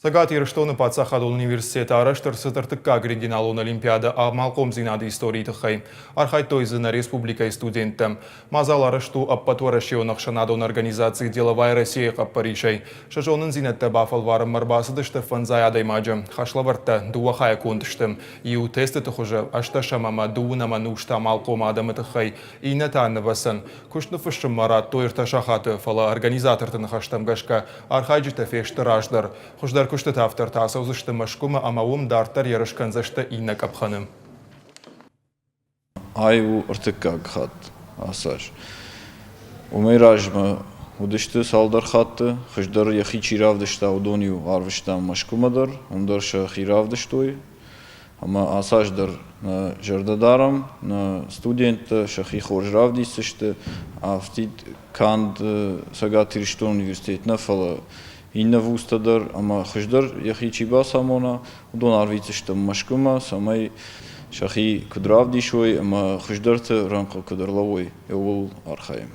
Цӕгат Ирыстоны паддзахадон университеты арӕзт ӕрцыд ӕртыккаг регионалон олимпиадӕ амалхъомдзинады историйы тыххӕй. Архайдтой дзы нӕ республикӕйы студенттӕ. Мадзал арӕзт у ӕппӕтуӕрӕсеон ӕхсӕнадон организаци «Деловая Россия» хъӕппӕрисӕй. Сӕ зонындзинӕдтӕ бафӕлварынмӕ ӕрбацыдысты фӕндзай адӕймаджы. Хӕслӕвӕрдтӕ дыууӕ хайӕ конд сты. Иу тестыты хуызы ӕстӕсӕм ӕмӕ дыууынӕм ӕнусты амалхъом адӕмы тыххӕй, иннӕ та нывӕцӕн. Куыст ныффыссынмӕ радтой ӕртӕ сахаты, фӕлӕ организаторты ныхӕстӕм гӕсгӕ архайджытӕ фесты раздӕр. Хуыздӕр куыстыты автортӕ ацӕудзысты Мӕскуымӕ ӕмӕ уым дарддӕр ерыс кӕндзысты иннӕ къӕпхӕны. Ай у ӕртыккаг хатт ацы аз. Уымӕй размӕ уыдысты цалдӕр хатты. Хуыздӕр йӕхи чи равдыста, уыдон-иу арвыстам Мӕскуымӕ дӕр, уым дӕр сӕхи равдыстой. Ӕмӕ ацы аз дӕр нӕ зӕрдӕ дарӕм, нӕ студенттӕ сӕхи хорз равдисдзысты. Афтид канд Цӕгат Ирыстоны университет нӕ, фӕлӕ иннӕ вузтӕ дӕр ӕмӕ хуыздӕр йӕхи чи бацамона, уыдон арвитдзыстӕм Мӕскуымӕ, цӕмӕй сӕхи куыд равдисой ӕмӕ хуыздӕрты рӕнхъы куыд ӕрлӕууой, ууыл архайӕм.